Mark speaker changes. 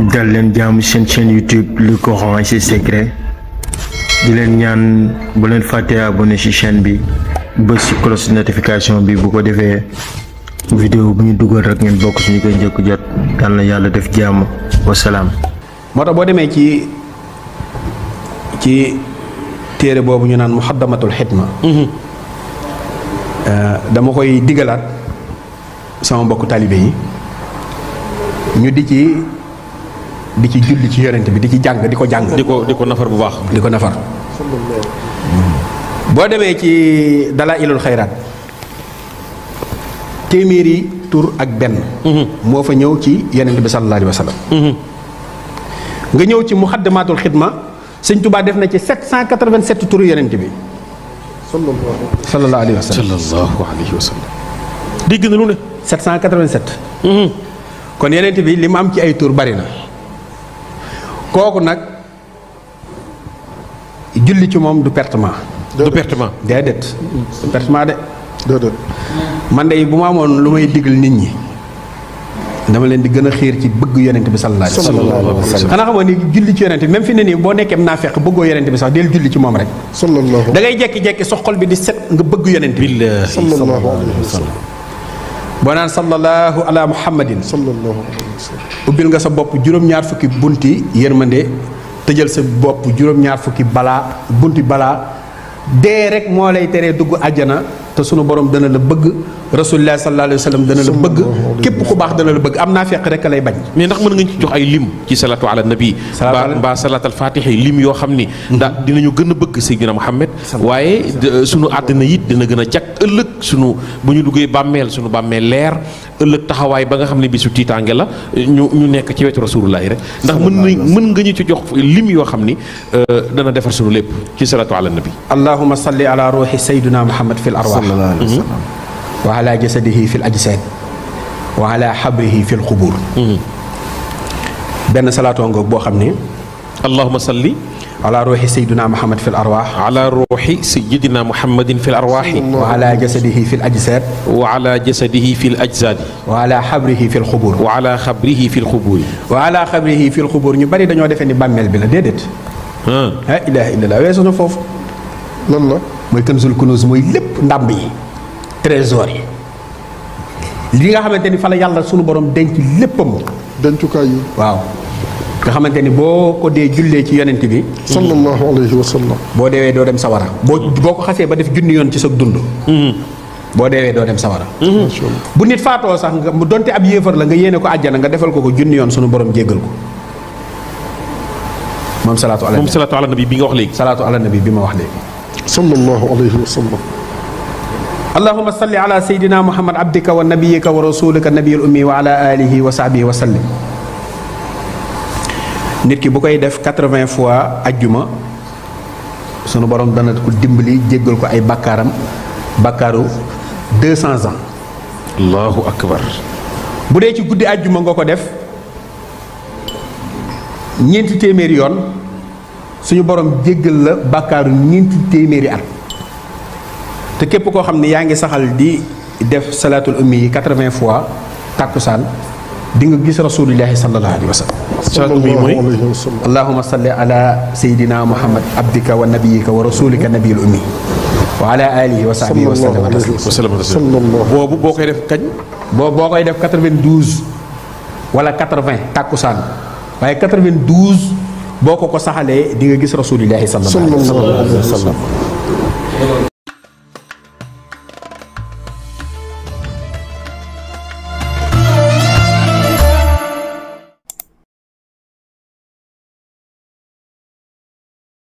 Speaker 1: dal leen jaamu seen chaîne YouTube Le Coran et ses secrets di leen ñaan bu leen fàtte abonné ci chaîne bi bës ci cloche de notification bi bu ko defee vidéo bu ñu dugal rek ngeen bokk suñu koy njëkk jot yal na yàlla def jàmm wasalaam.
Speaker 2: moo tax boo demee ci téere boobu ñu naan muxaddamatul xidma dama koy digalaat sama mbokku talibé yi ñu di ci julli ci yonent bi di ci jàng di ko jàng
Speaker 3: di ko nafar bu baax
Speaker 2: di ko nafar boo demee ci dalaa'ilul xayraat téeméeri tur ak benn moo fa ñëw ci yonent bi sallallahu alayhi wa sallam nga ñëw ci muxaddamatul xidma sëñ Tuubaa def na ci 787 turu yonent bi sallallahu alayhi wa sallam
Speaker 3: dégg na lu ne
Speaker 2: 787 kon yonent bi li mu am ci ay tur bari na kooku nag julli ci moom du pertement déedéet du pertement de
Speaker 4: déedéet
Speaker 2: man de bu ma amoon lu may digal nit ñi dama leen di gën a xiir ci bëgg yonent bi sallallahu alayhi wa sallam xanaa xamoon ni julli ci yonent bi même fi ne nii boo nekkee naa fekk bëggoo yonent bi sax del julli ci moom rek
Speaker 4: sallallahu
Speaker 2: da ngay jekki-jekki sa xol bi di set nga bëgg yonent bi
Speaker 4: sallallahu alayhi wa sallam
Speaker 2: boo naan sallallahu ala muhammadin
Speaker 4: sallallahu alayhi wa sallam
Speaker 2: ubbil nga sa bopp juróom-ñaar fukki bunti yërmande tëjal sa bopp juróom-ñaar fukki bunti balaa dee rek moo lay teree dugg àjjana te sunu borom dana la bëgg rasulullah sallallahu alayhi wa sallam dana la bëgg képp ku baax dana la bëgg am naa fekk rek lay bañ.
Speaker 3: mais ndax mën nga ci jox ay lim ci salatu ala nabi mbaa salat al fatiha lim yoo xam ni ndax dinañu gën a bëgg Seydina Muhammad waaye sunu àddina it dina gën a jag ëllëg sunu bu ñu duggee bàmmeel sunu bàmmeel leer ëllëg taxawaay ba nga xam ne bisu tiitaange la ñu nekk ci wetu rasulullah rek ndax mën nga ñu ci jox lim yoo xam ni dana defar sunu lépp ci salatu ala nabi.
Speaker 2: allahumma salli ala ruuxi sayyidina Muhammad fil arwaax wa ala jasadihi fil ajsaad wa ala xabrihi fil xubuur benn salaatoo ngoog boo xam ne
Speaker 3: allahumma salli
Speaker 2: ala ruuxi sayyidina Muhammad fil arwaax
Speaker 3: ala ruuxi sayyidina Muhammadin fil arwaaxi
Speaker 2: wa ala jasadihi fil ajsaad
Speaker 3: wa ala jasadihi fil ajsaadi
Speaker 2: wa ala xabrihi fil xubuur
Speaker 3: wa ala xabrihi fil xubuur
Speaker 2: wa ala xabrihi fil xubuur ñu bari dañoo defee ni bàmmeel bi la déedéet la ilaaha illallah weesu na foofu
Speaker 4: lan la
Speaker 2: mooy kanzul kunuuz mooy lépp ndàmb yi trésor yi li nga xamante ni fa la yàlla sunu borom denc léppam
Speaker 4: dencukaay yi
Speaker 2: waaw nga xamante ni boo ko dee jullee ci yonent bi
Speaker 4: sallallahu alayhi wa sallam
Speaker 2: boo deewee doo dem sawara boo ko xasee ba def junni yoon ci sa dund boo deewee doo dem sawara bu nit faatoo sax nga mu donte ab yéefar la nga yéene ko àjjana nga defal ko junni yoon sunu borom jéggal ko moom salaatu ala
Speaker 3: nabi bi nga wax léegi
Speaker 2: salaatu ala nabi bi ma wax léegi
Speaker 4: sallallahu alayhi wa sallam
Speaker 2: allahumma salli ala sayyidina muhammad abdika wa nabiyika wa rasulika nabiyil ummi wa ala alihi wa sahbihi wa sallim nit ki bu koy def 80 fois ajjuma sunu borom dana ko dimbali jéggal ko ay bakkaaru 200 ans
Speaker 3: allahu akbar
Speaker 2: bu dee ci guddi ajjuma nga ko def ñeenti téeméeri yoon suñu borom jéggal la bakkaaru ñeenti téeméeri at te képp koo xam ne yaa ngi saxal di def salaatul ummi yi 80 fois tàkkusaan di nga gis rasulillahi sallallahu alayhi wa sallam.
Speaker 3: salaatul ummi mooy
Speaker 2: allahumma salli ala sayyidina muhammad abdika wa nabiyika wa rasulika nabiyil ummi wa ala alihi wa sahbihi wa sallam
Speaker 3: boobu boo koy def kañ
Speaker 2: boo koy def 92 wala 80 tàkkusaan waaye 92 boo ko saxalee di nga gis rasulillahi sallallahu alayhi wa sallam